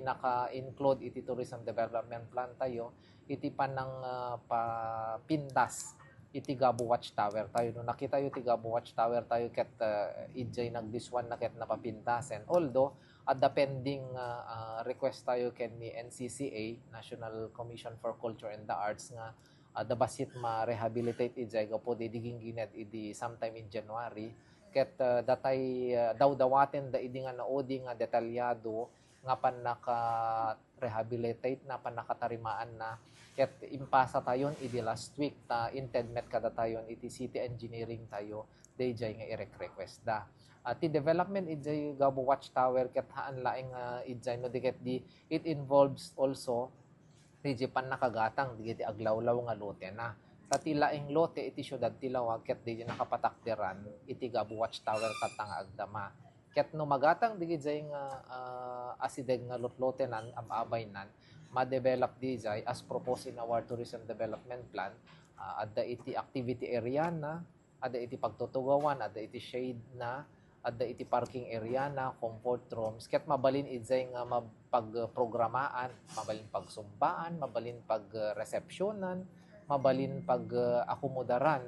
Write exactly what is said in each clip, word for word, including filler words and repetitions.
naka-include iti tourism development plan tayo, iti panang, ah, papintas iti Gabo Watchtower tayo. No, nakitayo ti Gabo Watchtower tayo ket, ah, idiay nagdiswan na ket napapintasen. Although, adda pending, ah, ah, request tayo ken ni N C C A, National Commission for Culture and the Arts, nga adda bassit ma-rehabilitate idiay gapu di, di ginggined idi sometime in January. Ket, ah, datay, ah, dawdawaten da idi nga naudi nga detalyado nga pannaka-rehabilitate na, pannakatarimaan na. Ket impasa tayon idi last week ta inted met kadatayon iti city engineering tayo, daydiay nga irek-request da. Ah, ti development idiay Gabo Watchtower ket haan laeng nga idiay no di ket di, it involves also daydiay pannakagatang dagiti aglawlaw nga lotena. Ta ti laeng lote iti siudad ti Laoag ket daydiay nakapatakderan iti Gabo Watchtower tatta nga agdama. Ket no magatang dagiti nga, ah, asideg nga lotlotenan, ab-abaynan, ma-develop daydiay as proposed in our tourism development plan, ah, adda iti activity area na, adda iti pagtutugawan, adda iti shade na, adda iti parking area na, comfort rooms, ket mabalin idiay nga mapagprogramaan, mabalin pagsumbaan, mabalin pagresepsyonan, mabalin pag-, ah, akomodaran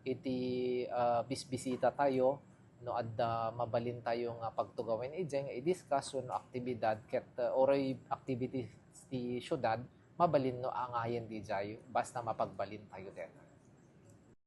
iti, ah, bisbisita tayo, no adda mabalin tayo nga pagtugawen idiay nga i-discuss wenno aktibidad ket, ah, uray activities ti siudad, mabalin no angayen diay basta mapagbalin tayo deta.